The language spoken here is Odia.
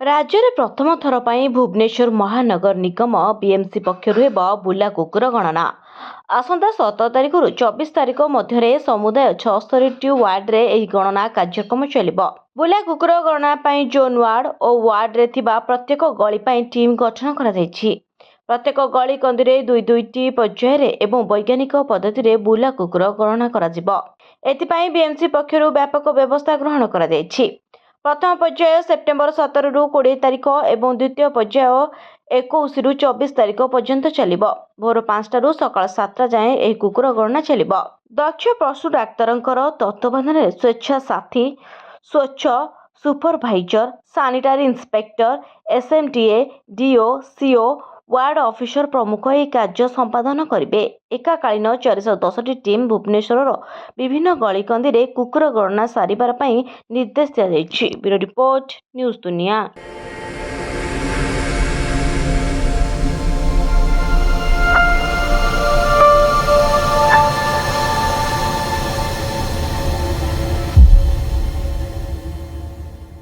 ରାଜ୍ୟରେ ପ୍ରଥମ ଥର ପାଇଁ ଭୁବନେଶ୍ୱର ମହାନଗର ନିଗମ ବିଏମ୍ସି ପକ୍ଷରୁ ହେବ ବୁଲା କୁକୁର ଗଣନା। ଆସନ୍ତା 17 ତାରିଖରୁ 24 ତାରିଖ ମଧ୍ୟରେ ସମୁଦାୟ 76ଟି ୱାର୍ଡରେ ଏହି ଗଣନା କାର୍ଯ୍ୟକ୍ରମ ଚାଲିବ। ବୁଲା କୁକୁର ଗଣନା ପାଇଁ ଜୋନ୍, ୱାର୍ଡ ଓ ୱାର୍ଡରେ ଥିବା ପ୍ରତ୍ୟେକ ଗଳି ପାଇଁ ଟିମ୍ ଗଠନ କରାଯାଇଛି। ପ୍ରତ୍ୟେକ ଗଳି କନ୍ଦିରେ ଦୁଇ ଦୁଇଟି ପର୍ଯ୍ୟାୟରେ ଏବଂ ବୈଜ୍ଞାନିକ ପଦ୍ଧତିରେ ବୁଲା କୁକୁର ଗଣନା କରାଯିବ। ଏଥିପାଇଁ ବିଏମ୍ସି ପକ୍ଷରୁ ବ୍ୟାପକ ବ୍ୟବସ୍ଥା ଗ୍ରହଣ କରାଯାଇଛି। ପ୍ରଥମ ପର୍ଯ୍ୟାୟ ସେପ୍ଟେମ୍ବର 17ରୁ 20 ତାରିଖ ଏବଂ ଦ୍ୱିତୀୟ ପର୍ଯ୍ୟାୟ 21ରୁ 24 ତାରିଖ ପର୍ଯ୍ୟନ୍ତ ଚାଲିବ। ଭୋର 5ଟାରୁ ସକାଳ 7ଟା ଯାଏଁ ଏହି କୁକୁର ଗଣନା ଚାଲିବ। ଦକ୍ଷ ପଶୁ ଡାକ୍ତରଙ୍କର ତତ୍ତ୍ୱାବଧାନରେ ସ୍ୱେଚ୍ଛା ସାଥୀ, ସ୍ୱଚ୍ଛ supervisor, sanitary inspector, SMTA, DO, CO, ward officer ପ୍ରମୁଖ ଏହି କାର୍ଯ୍ୟ ସମ୍ପାଦନ କରିବେ। ଏକକାଳୀନ 410ଟି ଟିମ୍ ଭୁବନେଶ୍ୱରର ବିଭିନ୍ନ ଗଳିକନ୍ଦିରେ କୁକୁର ଗଣନା ସାରିବା ପାଇଁ ନିର୍ଦ୍ଦେଶ ଦିଆଯାଇଛି। ବ୍ୟୁରୋ ରିପୋର୍ଟ, ନ୍ୟୁଜ୍ ଦୁନିଆ।